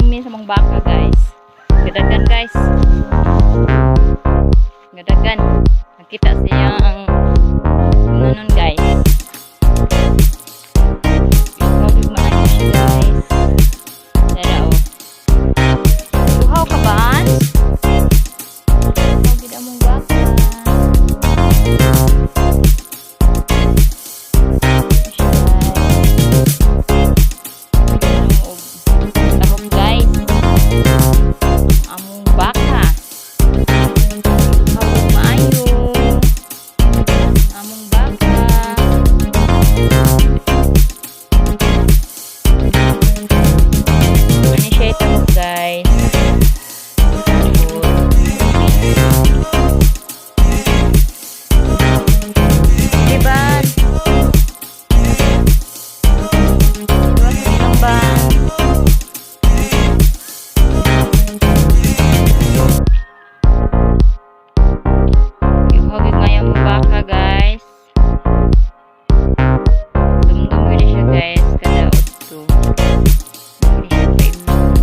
Dumi sa among baka, guys. Gadagan, guys. Gadagan. Nakita siyang nganon, guys. Uhaw maayo siya, guys. Dara oh. Uhaw ka ba? Uhaw gid among baka. Siya, guys. Og tahok, guys. Ang among baka. Uhaw maayo. Ang among baka. Ano siya tahok, guys? Tapos, Diba? Diba sa ilang ban? Ihagig nga yung baka, guys. Dumdum yun siya, guys. Kada udto. Hindi siya paimnon.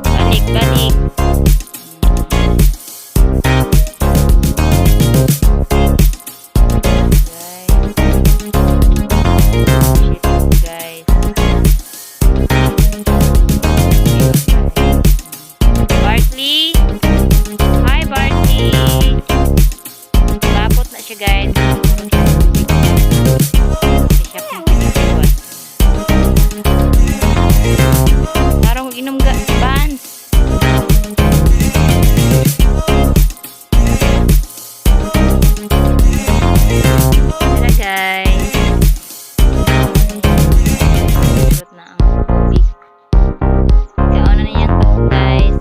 Balik, balik. Guys. Shit, guys. Barkley! Hi, Barkley! Lapot na siya, guys. Siya pong pinitiwan. Parang inom ga, Vans. Tara, guys. Surot na ang tubig. Kaon na niyang tahok, guys.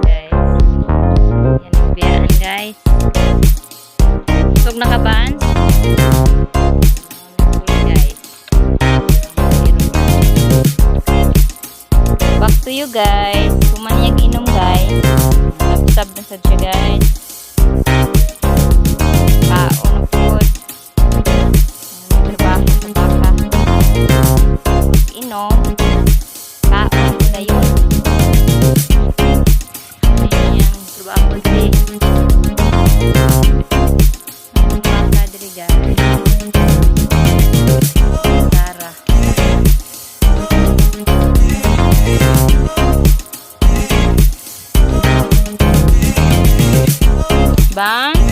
Guys. Yan ang biyaan, guys. Busog na ka, Vans? Guys. Back to you, guys. Kumanyag inom, guys. Sabsab na sad siya, guys. Kaon na pod. Ang trabaho sa baka. Inom. Kaon dayon. Ano yung trabaho diri? Ang baka diri, guys. Tara. Bang?